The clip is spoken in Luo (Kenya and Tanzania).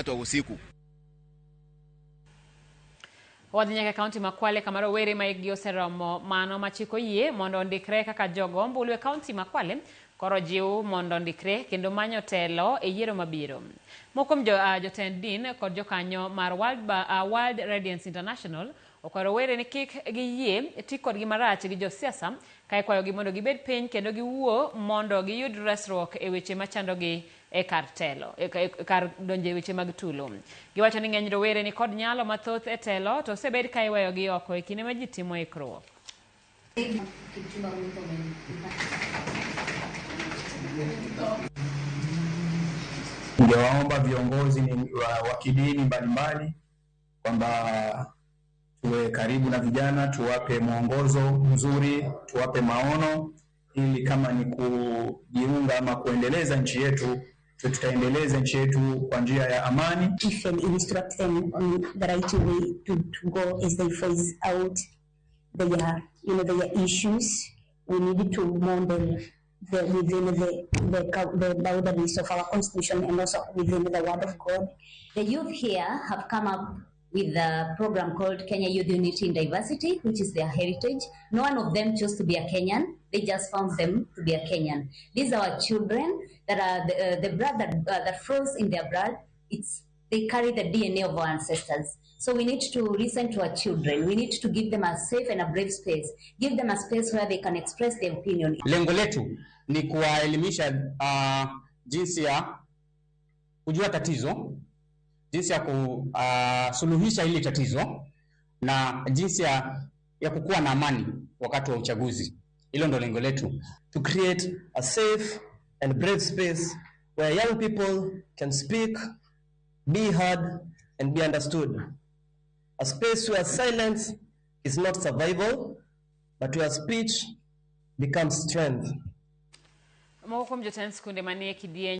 wakati wa usiku. Wadhi nyaka e kaunti ma Kwale kama rowere ma hikgi oseromo mano ma chik oyie mondo ondikre kaka jogo ombulu e kaunti ma Kwale koro jiw mondo ondikre kendo manyo telo e yiero mabiro. Moko kuom jo, jotend din kod jokanyo mar World Radiance International okwayo rowere ni kik giyie ti kodgi marach gi josiasa ka ikwayogi mondo gibed piny kendo giwuo mondo giyud resruok e weche machandogi e kar telo e kar donjo e weche mag tulo. Giwacho ni ng'eny rowere ni kod nyalo mathoth e telo to osebed ka iweyogi oko e kinde ma ji timo ikruok. Kipchumba Murkomen. Ningewaomba viongozi wa kidini mbalimbali kwamba tuwe karibu na vijana, tuwape mwongozo mzuri, tuwape maono, ili kama ni kujiunga ama kuendeleza nchi yetu, tutaendeleza nchi yetu kwa njia ya amani. Teach them, instruct them on the right way to go as they voice out their issues. We need to model within the boundaries of our constitution and also within the word of God. The youth here have come up with a program called Kenya Youth Unity in Diversity, which is their heritage. No one of them chose to be a Kenyan. They just found them to be a Kenyan. These are our children that are the blood that flows in their blood. They carry the DNA of our ancestors. So we need to listen to our children. We need to give them a safe and a brave space. Give them a space where they can express their opinion. Lengo letu ni kuwaelimisha jinsi ya kujua tatizo, jinsi ya kusuluhisha hili tatizo na jinsi ya kukuwa na amani wakati wa uchaguzi. Hilo ndo lengo letu. To create a safe and brave space where young people can speak, be heard and be understood. A space where silence is not survival, but where speech becomes strength. Moko kuom jotend skunde manie kidieny